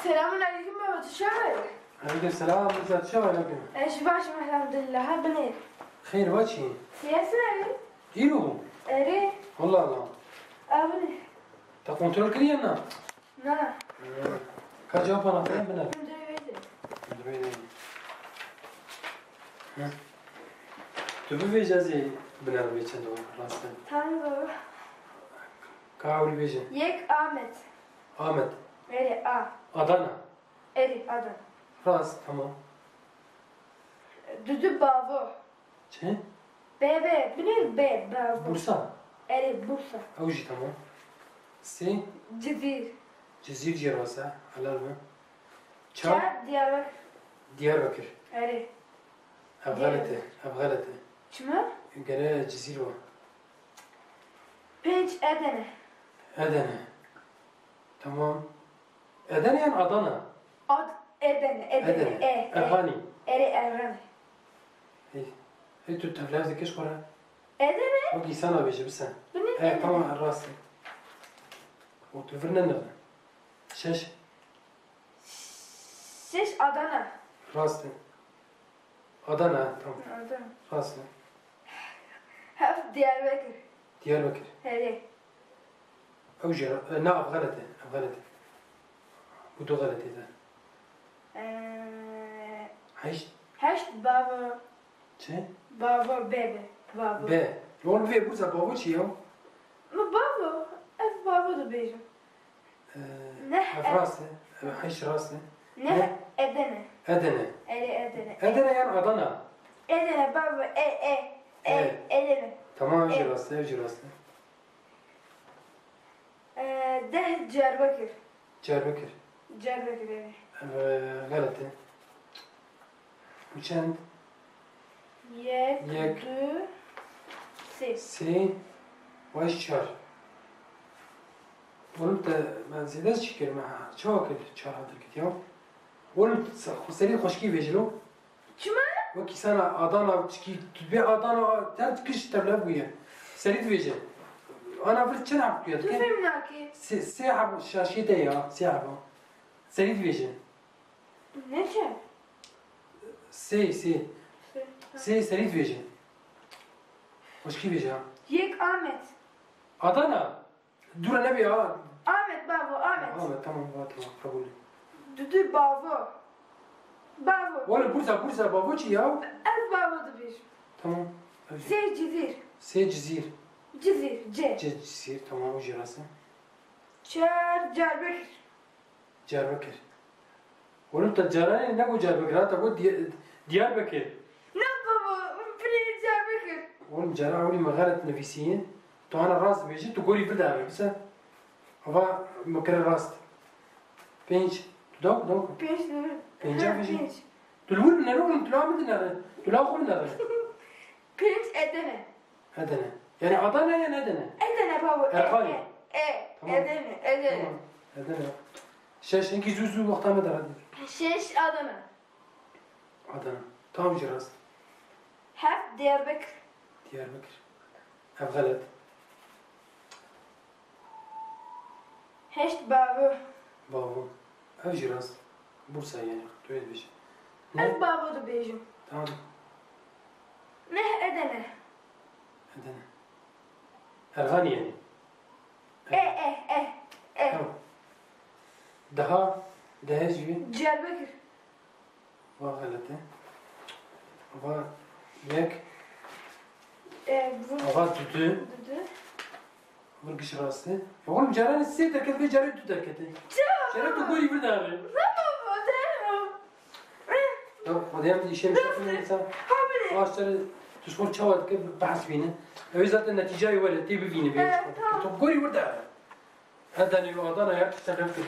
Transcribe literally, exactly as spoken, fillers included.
Selamun aleyküm baba, tu çawa yî? Aleyküm selam, Mirza, tu çawa yî? Ez jî baş im, elhamdulillah. Ha binê. Xêr, va çi? Siyasin erê? Îro? Erê. Allah Allah. A binê. Te kontrol kiriye na? Na. Hı. Ka cevap anahtarı bine. Hindurê vê de. Hindurê vê de. Hı. Tu bivêje zî bine vê çend o, rast e. Tamam baba. Ka ewil bêje. Yek Ahmet. Ahmet. Erê, A. Adana. Erê, Adana. Rast, tamam. Dudu Bavo. Çi? B, B, binêr B, Bavo. Bursa. Erê, Bursa. Ew jî tamam. Sê? Cizîr. Cizîr jî rast e. Helal be. Çar? Çar, Diyarbekir. Diyarbekir. Erê. Ev Diyarbekir. Xelet e. Ev xelet e. Çima? Gere Cizîr wa. Pênc, Edene. Edene. Tamam. Edene yan Adana? Ad, Edene, Edene, Edene. E, e. Erxanî. Erê, Erxanî. Hey, hey, tu tevlez dikir xwe re. Edene? Wek însana bêje, bise. Binê E, Edene. Tamam, rast e. O tu vir nenere. Şeş. Şeş, Adana. Rast e. Adana, tamam. Adana. Rast e. Heft, Diyarbekir. Diyarbekir. Herê. Ew jî, e, na, ev xelet e, ev xelet e. Bu du xeletê de. Ee, Heşt. Heşt, Bavo. Çi? Bavo, B, B. Bavo. B. Oğlum, vê Bursa Bavo çi ya? Mi Bavo, ez Bavo dibêjim. Ee, Neh, ev e- rast e. Ev heşt rast e. Neh, Neh. Edene. Edene. Erê, Edene. Edene yan Adana? Edene, Bavo, e, e, e, E. Edene. Tamam, ev jî E. Rast e, ev jî rast e. Ee, deh, Diyarbekir. Diyarbekir. Diyarbekir, erê. Ev, e, xelet e. Bu çend? Yek, Yek. Du, sê. Sê, weş çar. Oğlum te, ben zêde çi kir, me çawa kir çar hadir kit ya? Oğlum, se-, xwe serî xweşkî vêjilo. Çima? Wekî sana Adana, çikî, tu bê Adana, te kiş tevle bûye. Serî divêje. Ana vir çend heb kuye? Tu fêm nakî. Sê, sê heb şaşiyê te ya, sê heb. Serî divêje. Ne çi? Sê, sê. Sê. Sê serî divêje. Xweşkî vêje ha. Yek Ahmet. Adana. Dûre nebê ha. Ahmet, bavo, Ahmet. Ahmet, tamam, va, tamam, qebûl e. Dudu, bavo. Bavo. Wele Bursa, Bursa, bavo çi ya? Ez bavo dibêjim. Tamam. Sê Cizîr. Sê Cizîr. Cizîr, C. C, Cizîr, tamam, o jî rast e. Çar Diyarbekir. Diyarbekir. Oğlum, te caranê ne got Diyarbekir, ha, te got Diy-, Diyarbekir. Na baba, min pirê Diyarbekir. Oğlum, cara ewlî me xelet nivîsiye. Tu ana rast bêjî, tu gorî vir dare, bise. Ava me kire rast. Pênc. Tu dawk, dawk. Pênc, değil mi? Pênca Ha, bêjî. Pênc. Tu li wir binere oğlum, tu la min dinere. Tu la xwe binere. Pênc Edene. Edene. Yani Adana ya Edene? Edene baba. E, Erxanî. E, e. Tamam. Edene, Edene. Tamam. Edene. Şeş, hinkî zû zû wexta me de hadi. Şeş Adana. Adana. Tam jî rast. Heft Diyarbekir. Diyarbekir. Ev xelet. Heşt Bavo. Bavo. Ev jî rast. Bursa yani. Tu yê dibêjî. Ne? Ez Bavo dibêjim. Tamam. Neh Edene. Edene. Erxanî yani. E, e, e, e. Tamam. Daha, daha jî. Diyarbekir. Va xelet e. Va yek. E, bu Ava dudu. Dudu. Vir giş rast e. Ya oğlum, caranê sê derket, vê carê du derket e. Cara tu gorî vir dare. Tamam, tamam. Ya, hadi hem işe bir şey yapayım sen. Abi. Maaşları tu spor çawa dike bahs bine. Ev zaten neticayı var ya, tê bibîne. Evet, tamam. Tu gorî vir dare. Edene û Adana ya, tiştek hevkir.